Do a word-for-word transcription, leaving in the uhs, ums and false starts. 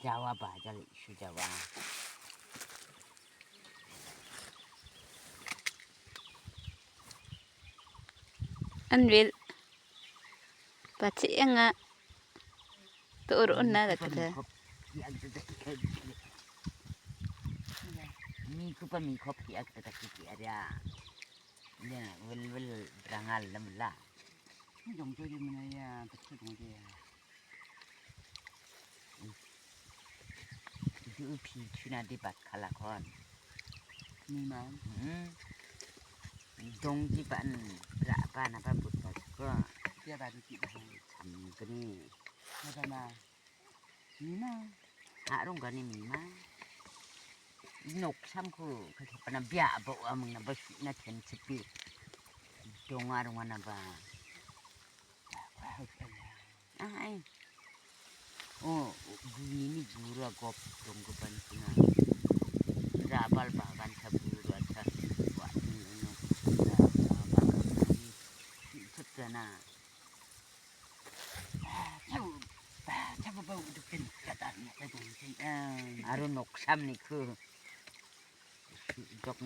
Jawa ba, jali isu Jawa. Anwil. Bachi enga. Tur unna dakata. Mikupa mikop ki ak tata ki ki aria. Ya, wel wel brangal lam la. Jong jong mana ya, betul jong ya. Itu pi chuna di bat kala kon. Ni man. Hmm. Dong ji ban ra ba na ba but ba ko. Ya ba di ki ba. Sam gni. Na ba ma. Ni ma. A rong gani mi ma. Nok sam ko ka ki pana bia ba amang na ba su na ken chipi. Dong a rong na ba. Ai. O, gunini gura gop donggipan sina. Rabal bagan sa gura sa. Wa, ino. Rabal bagan sa. Sip jana. Aro noksam ni ku. Jok